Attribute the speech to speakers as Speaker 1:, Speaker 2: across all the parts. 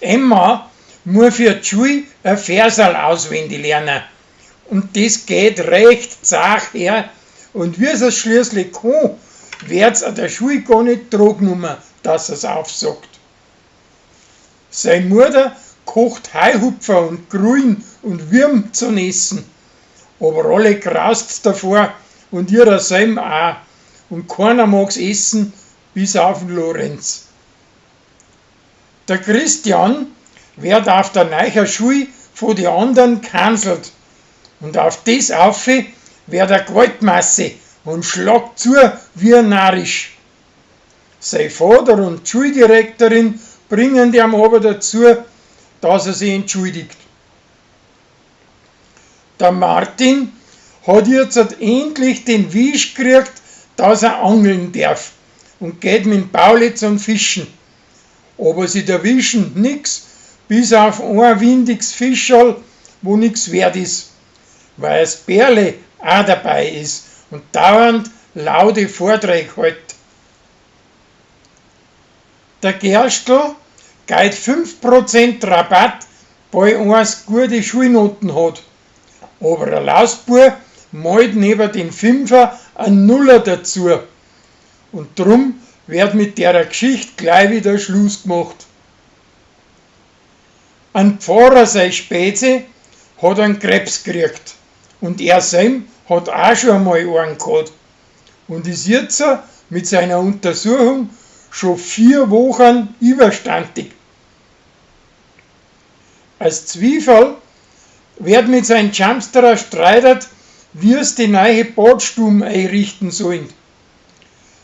Speaker 1: D'Emma muss für d'Schul e Verserl auswendig lernen. Und das geht recht zach her. Und wie es schließlich kann, wird's an der Schule gar nicht genommen, dass er's aufsagt. Seine Mutter kocht Heihupfer und Grün und Würm zum Essen. Aber alle graust's davor und ihrer selben auch. Und keiner mag's essen, bis auf den Lorenz. Der Christian wird auf der neicher Schule von die anderen gekanzelt. Und auf das aufe wird er Gewaltmasse und schlagt zu wie narrisch. Sein Vater und die Schuldirektorin bringen ihm aber dazu, dass er sich entschuldigt. Der Martin hat jetzt endlich den Wisch gekriegt, dass er angeln darf und geht mit dem Pauli zum Fischen. Aber sie erwischen nix, bis auf ein windiges Fischerl, wo nix wert ist, weil das Bärle auch dabei ist und dauernd laute Vorträge hält. Der Gerstl geht 5% Rabatt, bei eins gute Schulnoten hat. Aber der Lausbub malt neben den Fünfer einen Nuller dazu. Und drum wird mit der Geschichte gleich wieder Schluss gemacht. Ein Pfarrer sei Spezi hat einen Krebs gekriegt und er selb hat auch schon einmal einen gehabt und ist jetzt mit seiner Untersuchung schon 4 Wochen überstandig. Als Zwiefall wird mit seinem Jumpsterer streitet, wie es die neue Badstube einrichten sollen.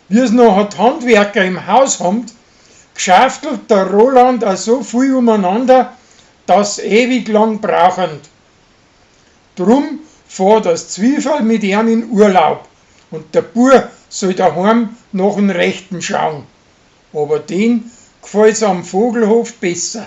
Speaker 1: Wie es noch hat Handwerker im Haus haben, geschaftelt der Roland auch so viel umeinander, dass ewig lang brauchen. Drum fährt das Zwiefall mit ihm in Urlaub und der Bub soll daheim nach dem Rechten schauen. Aber den gefällt's am Vogelhof besser.